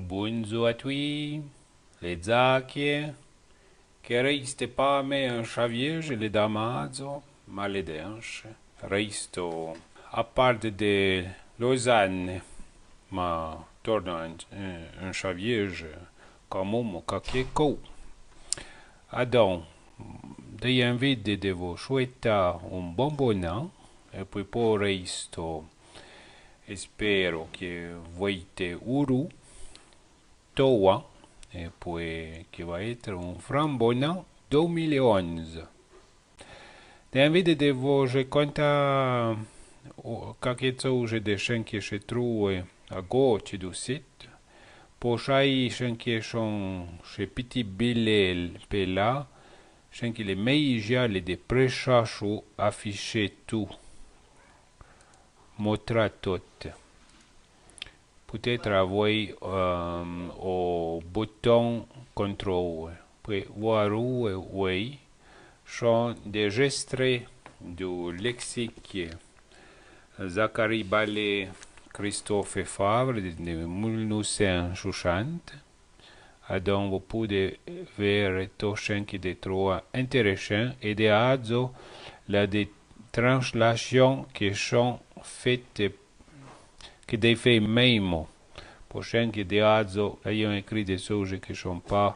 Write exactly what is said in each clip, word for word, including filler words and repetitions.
Bondzor a tui, le Dzakye, que reiste pa me un Chavièje le damadzo, ma le denche, reisto a parte de Lausanne, ma torna un, un, un Chavièje, comme mo caque cou. Adon, de envide de vo choueta un bon bon an, e pui po reisto, espero que voite uru, toa, e pui que va etre un fran bon an dou mile onze. De envide de vo je conta caque tsouje de chen que se troue a goche du sit, po chai chen que chon che piti bilel pe la, chen que le mei jale de precha chu afiche tu. Motra tot. Peut-être avoué o bouton contrôle. Pui voaru e oué, chon de gestre du lexique Zacharie Ballet, Christophe Favre de, de mille neuf cent soixante. Adon vo poude vere to chen que de troa interessant e de adzo la de translation que chon fete que de fé meimo. Po chen que de adzo l'ayant écrit de souje que chon pa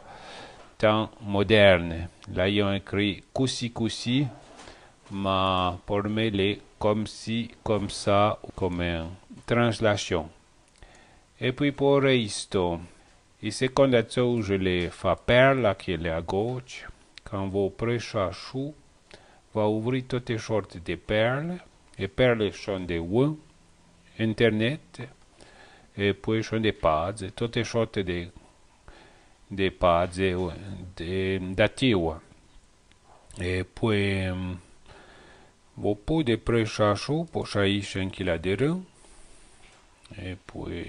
tan moderne. L'ayant écrit coussi coussi, ma por me le comme si, comme ça, comme translation. E pui po reisto, e seconda tsouje le fa perla que le a goche, can vo precha chu, va ouvri tote sorte de perle, e perle chon de win, internet, e pui chon de paze, tote sorte de, de paze, de, da tiwa. E pui, vo poude precha chu, po chai chen que la de rin. E pui,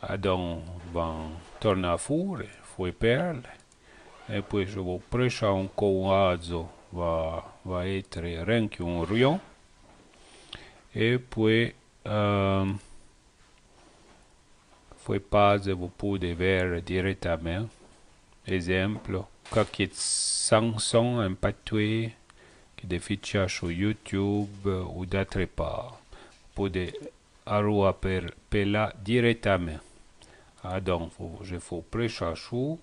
adon van torna fure, foué perle. E pui se vo precha un cou adzo va, va etre ren que un rion. E pui, foué paze vo poude vere directamente. Exemple, caque chanson en patoué que de ficha su YouTube u d'atre pa. Poude arua per pela directamente. Adon, je fo precha chu,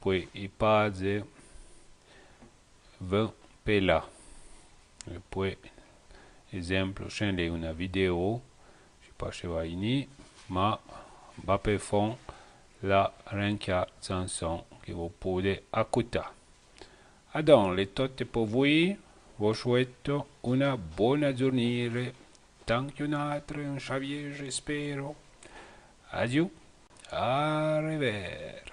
pui i paze ven pela. E pui, exemple, chen le una video, je pa che va ini, ma va pe fon la renca chanson que vo poude acuta. Adon, le tote po vui, vo choueto una bona zornire, tan que un atre un Chavièje, espero. Adiu, a rever.